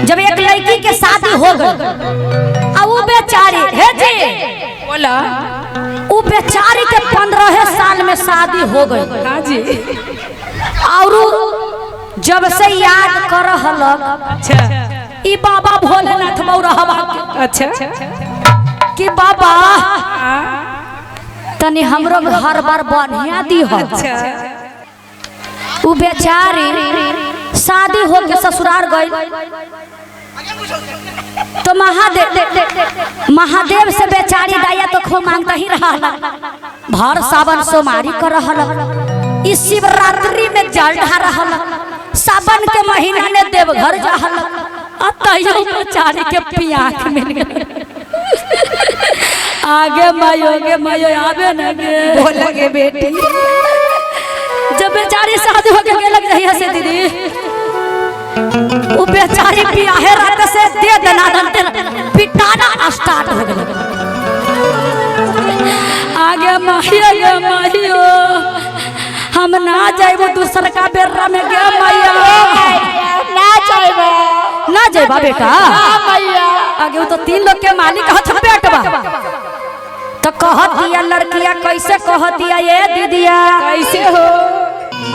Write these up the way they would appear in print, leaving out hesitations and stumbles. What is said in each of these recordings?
जब एक लड़की के शादी हो गई आ वो बेचारी हे जी बोला। वो बेचारी के 15 साल में शादी हो गई। हाँ जी। और जब से याद कर हलक अच्छा ई बाबा भोलेनाथ मौरहवा के अच्छा कि बाबा तनी हमरो घर बार बढ़िया दी हो। अच्छा उ बेचारी शादी हो के ससुराल गई तो महादेव महादेव से बेचारी दाया तो खूब मांगता ही रहा भर सावन सोमारी कर रहल, इस शिवरात्रि में जल ढा रहल, सावन के महीना ने देवघर जाहल, तैयो बेचारी के पियाख मिल गई। आगे मायो गे मायो आवे न गे बोला गे बेटी। जब बेचारी शादी हो के लग जाइए से दीदी वो बेचारी पियाहे रात से दे दना दन पिटाना स्टार्ट हो गए। आगे माहियो गे माहियो हम ना जाइबो दूसर का बेर्रा में गे माहियो ना जाइबो ना जाइबा बेटा मैया। आगे वो तो 3 लोग के मालिक हथ बेटवा तो कहतिया लड़किया कैसे कहतिया ये दीदिया कैसे हो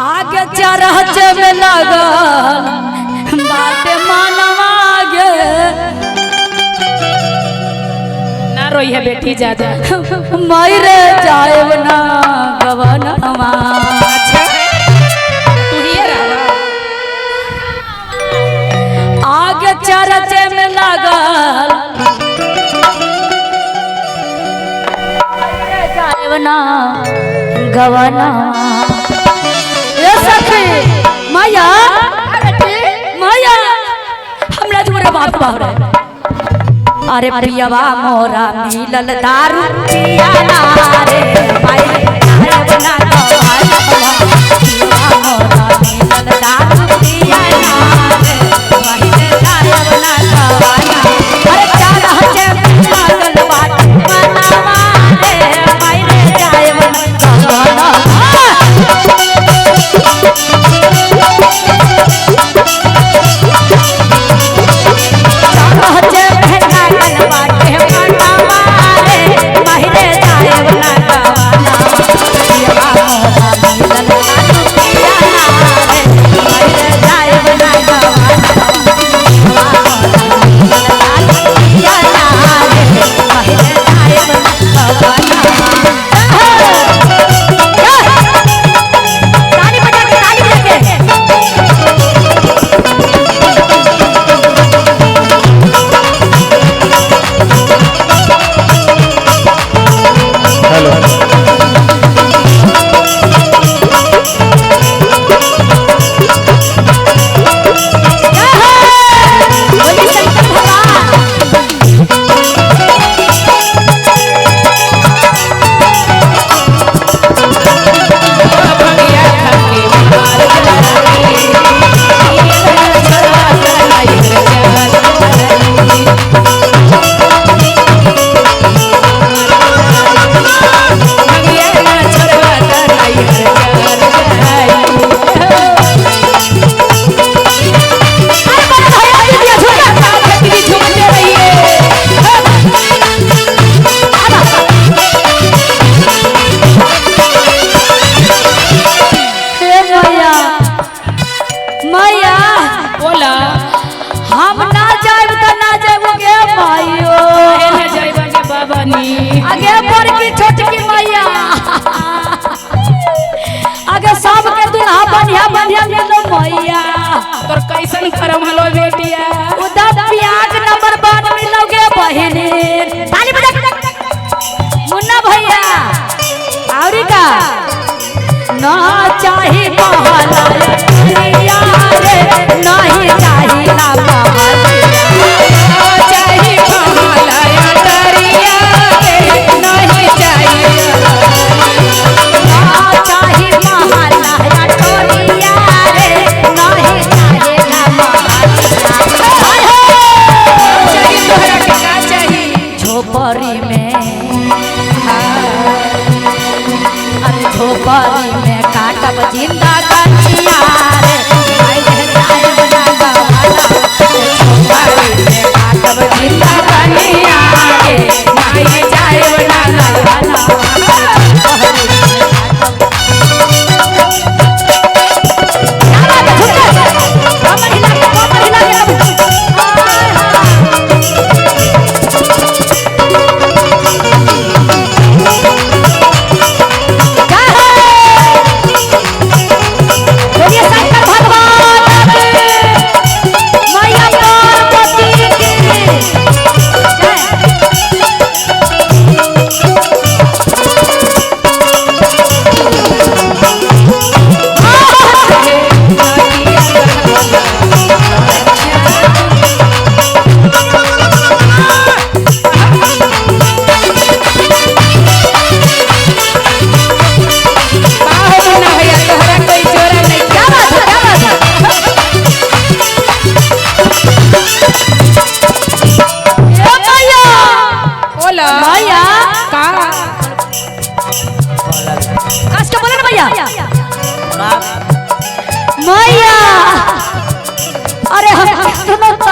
आगे चरहच में लगल बाटे मानवा गे ना रोई है बेटी ज्यादा मरे जाएब ना गवनवा। अच्छा तू ही रहा। आगे चरच में लगल जाएब ना गवनवा। ए सखी माया माया हमरा जुरे बाप बाप रे। अरे पियवा मोरा मिलल दारू पिया रे भाई जाएब ना गवनवा। पियवा मोरा मिलल दारू पिया रे भाई जाएब ना गवनवा। अरे चरह चे लागल बाट मनवा रे भाई जाएब ना गवनवा। ताली बजा के, ताली बजा के। हेलो बोली शंकर भगवान। अरे बड़ा भैया दीदी झुका। हे मैया मैया बोला हम ना जाएब त ना जाएब गे माइयो। ना जाइबा गे बाबा नी। आगे बड़की छोटकी मैया आगे सबके दुल्हा बढ़िया बढ़िया मिलो मैया। तोर कैसन करम हलो बेटिया। उधर प्याज नंबर 1 मिलोगे बहिनी। ताली बजा मुन्ना भैया और का ना चाही बहला रे नहीं चाही ना चाही बहला तरिया रे नहीं चाही ना चाही महला टोलिया रे नहीं चाही ना महला। हाय हो चाही तोहरा के का चाही। झोपड़ी में अरे झोपड़ी में काटब जिंदा कनिया।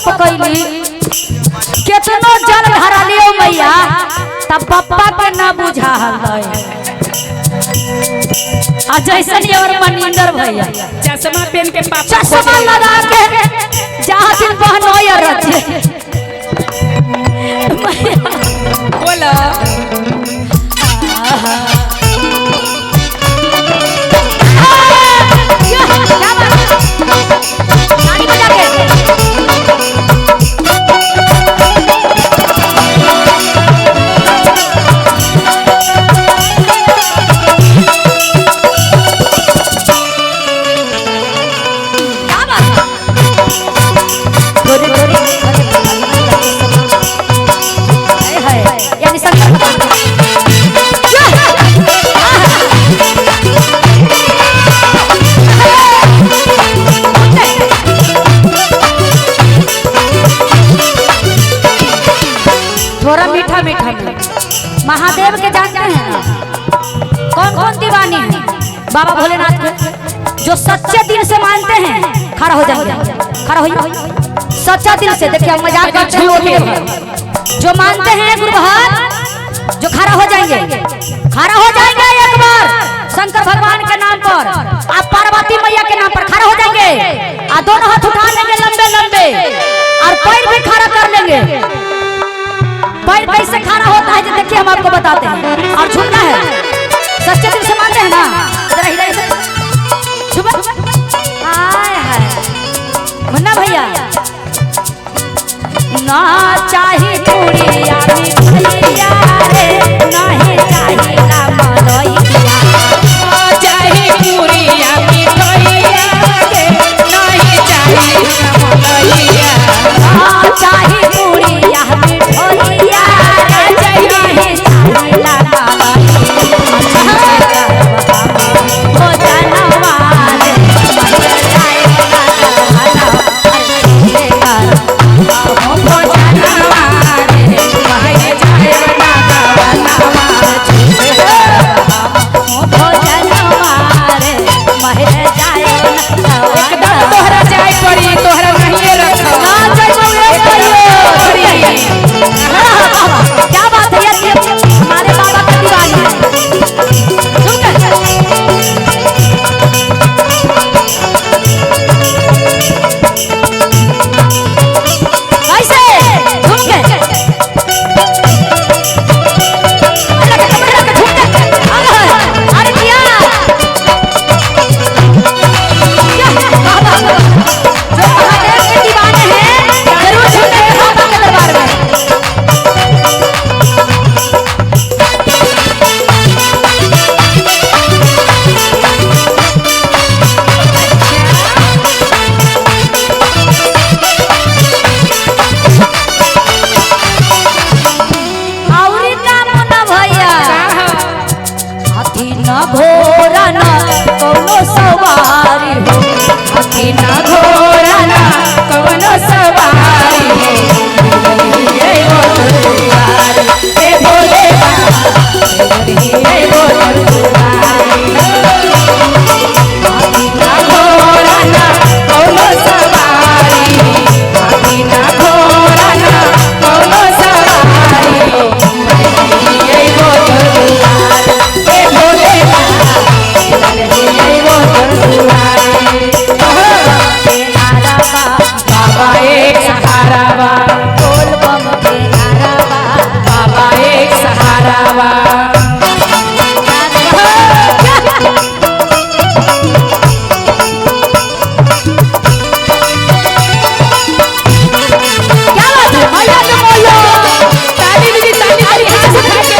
तप कैली, केतनो जल ढारा लियो मैया, तब पप्पा के ना बुझा हलै। आ जैसन ये और मनिंदर भैया चश्मा पहन के पापा चश्मा लगा के जहाँ दिन बहनोय रचे। बोला गाड़ी बजा के। क्या बात है? गोरी गोरी हाय हाय, यानी संगीत। थोड़ा मीठा मीठा में महादेव के जानते हैं ना, कौन कौन दीवानी है बाबा भोलेनाथ के, जो सच्चे दिल से मानते हैं, खड़ा हो जाएंगे, खड़ा हो। सच्चा दिल से देखिए, हम मजाक करते हैं वो भी जो मानते हैं गुरुभर, जो खड़ा हो जाएंगे, खड़ा हो जाएंगे एक बार शंकर भगवान के नाम पर, आप पार्वती मैया के नाम पर खड़ा हो जाएंगे, आ दोनों हाथ उठा लेंगे लंबे लंबे, और पैर भी खड़ा कर लेंगे। पैर कैसे खड़ा होता है देखिए हम आपको बताते हैं। और झुकना है, सच्चे दिल से मानते हैं ना, जरा हिलाइए, झुको। हाय हाय मुन्ना भैया, ना चाही कुड़िया मिठैया रे, नहीं चाही ना मलैया, ना चाही पूरिया मिठैया रे, नहीं चाही ना मलैया, ना चाही कुड़िया मिठैया रे, नहीं चाही ना मलैया। हो जनवा रे, मर जाए ना हो जनवा रे, मर जाए ना गवनवा, हो जनवा रे, मर जाए ना। एकदम तोहरा जाए पड़ी, तोहरा नहीं रखो। ना जाइबो ए करियो। क्या बात है, ये हमारे बाबा का दीवानी है। सुन कर। कैसे? झूम के। झूम के। अरे, अरे भैया। बाबा, जो महादेव के दीवाने हैं, जरूर झूमेंगे बाबा के दरबार में। औरी का मुन्ना भैया, हाथी न घोड़ा न कौनो सवारी हो, हाथी न घोड़ा ना कवनो सवारी हो, ये बोल ए भोले बाबा, ये बोल हाथी न घोड़ा ना कवनो सवारी, हाथी ना घोड़ा ना कवनो सवारी हो, ये बोल ए भोले बाबा, ये बोल के नारा बा, बाबा एक सहारा बा, बोल बम के नारा बा। बाबा एक सहारा बा। क्या बात है भैया के बोलो। ताली दीदी, ताली ताली हाथ उठा के।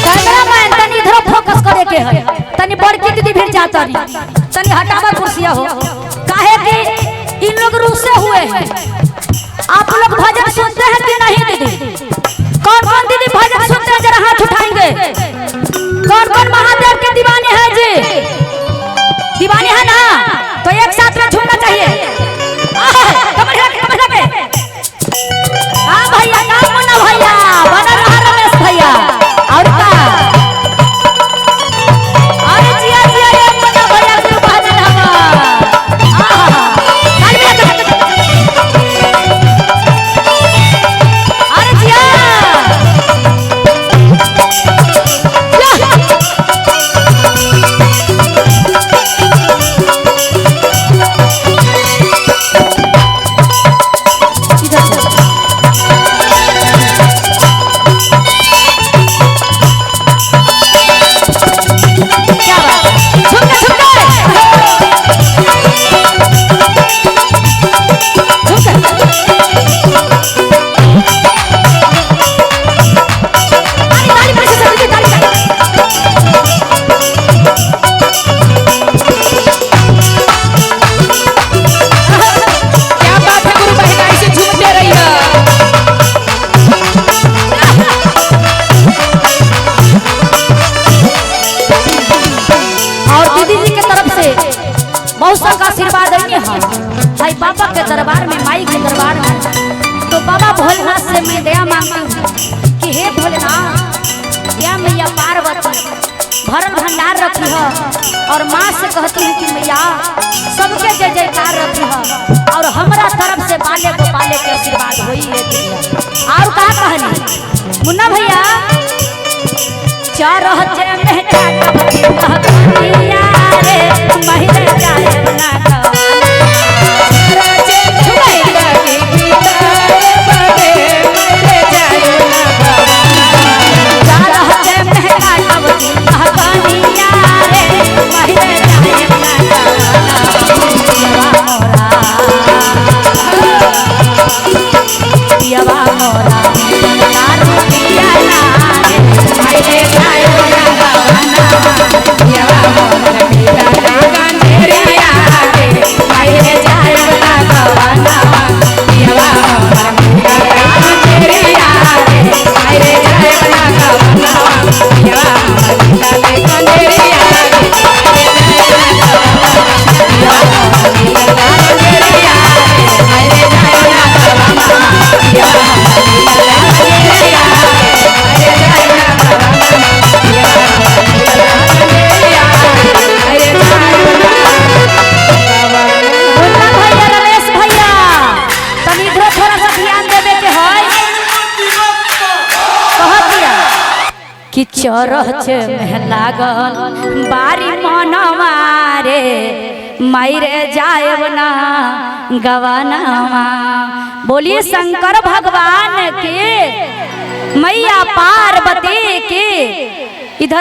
कैमरामैन तनी इधर फोकस करे के है, तनी बड़की दीदी भिड़ जाता नहीं, तनी हटावा कुर्सिया हो, काहे कि इन लोग रूसे हुए हैं। आप लोग भजन सुनते हैं कि नहीं दीदी? कौन कौन दीदी भजन सुनते हैं, जरा हाथ उठाएंगे। कौन कौन महादेव के दीवाने हैं जी? दीवाने हैं ना, तो एक साथ में झूमना चाहिए। आह, कमर हिला के, कमर हिला के। हाँ भैया, का मुन्ना भैया, बना रहा रमेश भैया, और का? अरे मौसा का आशीर्वाद नहीं है भाई बाबा के दरबार में, माई के दरबार में। तो बाबा भोलेनाथ से मैं दया मांगती हूँ कि हे भोलेनाथ, या मैया पार्वती भरल भंडार रखी है, और माँ से कहती हूँ कि मैया सबके जय जयकार रखी है, और हमरा तरफ से बाले गोपाले के आशीर्वाद होई है दुनिया। और का कहनी मुन्ना भैया, चार में रे महिला जाए ना मुन्ना भैया, रमेश भैया, तनी इधरो थोड़ा सा ध्यान देवे के है। कह दिया कि चरच में लागल बारी मनवा रे मायरे जाएब ना गवनवा। बोलिए शंकर भगवान के, मैया पार्वती के।